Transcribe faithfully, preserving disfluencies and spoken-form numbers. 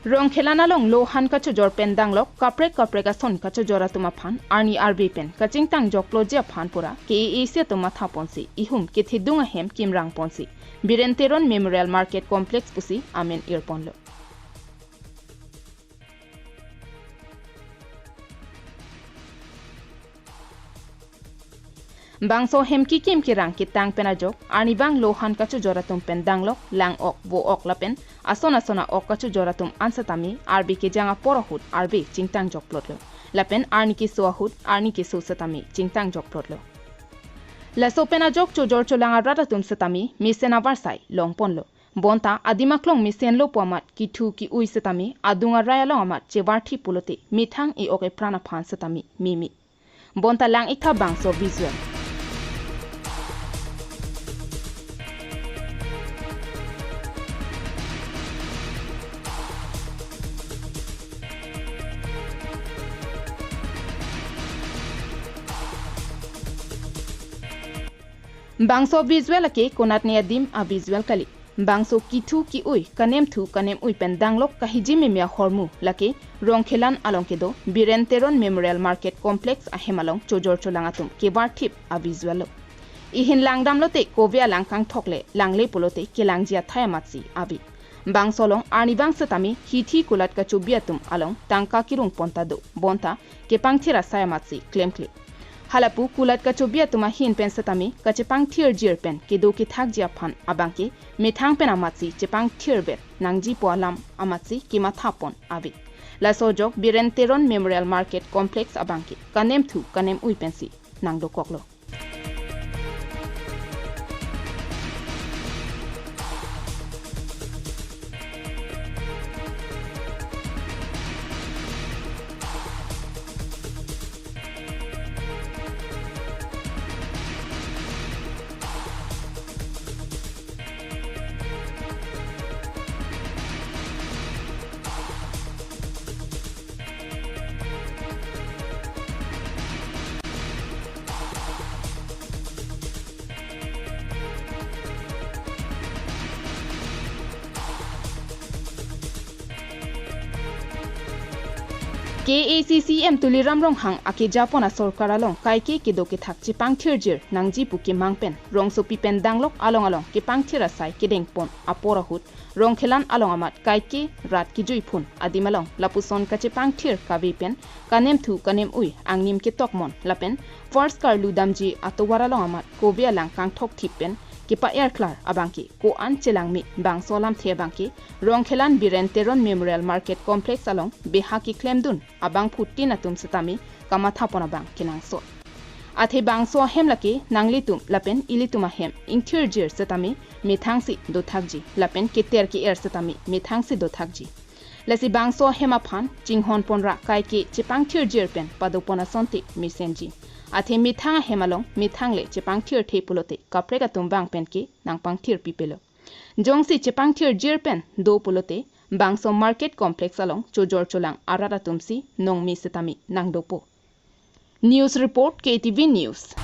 Rongkhelan along lohan kachojor pen danglok kaprek kaprek ason kachojor atum aphan arni arbe pen kachingtang joklo ji aphan pura K A A C atum matha ponsi ihum kethedung ahem kimrang ponsi Biren Teron Memorial Market Complex pusi amen ir ponlo. Bangso hem kekim kerang ketang pen ajok arnivang lohan kachojor atum pen danglok lang-ok vo-ok lapen ason ason a-ok kachojor atum an setame arbe kejang apor ahut arbe chingtang jokplotlo. Lapen arni keso ahut arni keso setame chingtang jokplotlo. Laso pen ajok chojor cholang arat atum setame mesen avarsai long ponlo. Bonta adim aklong mesenlo pu amat kethu ke-ui setame adung arai along amat chevarthi pulote methang e-ok epran aphan setame meme. Bonta lang-iktha bangso visual. Bangso visual lake konatne adim a-visual kali. Bangso kethu ke-ui, kanemthu kanem-ui pen danglok kahiji meme ahormu lake Rongkhelan along kedo Biren Teron Memorial Market Complex ahem along chojor cholang atum kevarthip a-visual lo. Ihin langdamlote kove alang kangthok le langle pulote kelangji athai amatsi ave. Bangso along arnivang setame hithi kulat kachobi atum along tangka kerung pon ta do. Bonta kepangthir asai amatsi klemkle. Halapu kulat kachobi atum ahin pen setame kachepangthirjir pen kedo kethakji aphan abangke methang pen amatsi chepangthirvet nangji pu alam amatsi kematha pon ave. Laso ajok Biren Teron Memorial Market Complex abangke kanemthu kanem-ui pensi nangdokoklo. K A A C C E M Tuliram Ronghang akejapon asorkar along kaike kedo kethak chepangthirjir nangji pu kemang pen rongsopi pen danglok along along kepangthir asai kedeng pon apor ahut Rongkhelan along amat kaike rat kejui phun adim along lapuson kachepangthir kave pen kanemthu kanem-ui angnim ketok mon lapen first karlu damji atovar along amat kove alang kangthok thip pen kepa-er klar abangke ko-an chelangme bangso alamthe abangke Rongkhelan Biren Teron Memorial Market Complex along beha keklemdun abangphutin atum setame kamatha pon abang kenangsot. Athe bangso ahem lake nanglitum lapen ilitum ahem ingthirjir setame methangsi dothakji lapen keter ke-er setame methangsi dothakji. Lasi bangso ahem aphan chinghon ponra kaike chepangthirjir pen padopon asonte mesenji. Athe methang ahem along methang le chepangthirthe pulote kaprek atum vang pen ke nangpangthir pipelo. Jongsi chepangthirjir pen do pulote bangso market complex along chojor cholang arat atumsi nongmi setame nangdopo. News report, K T V News.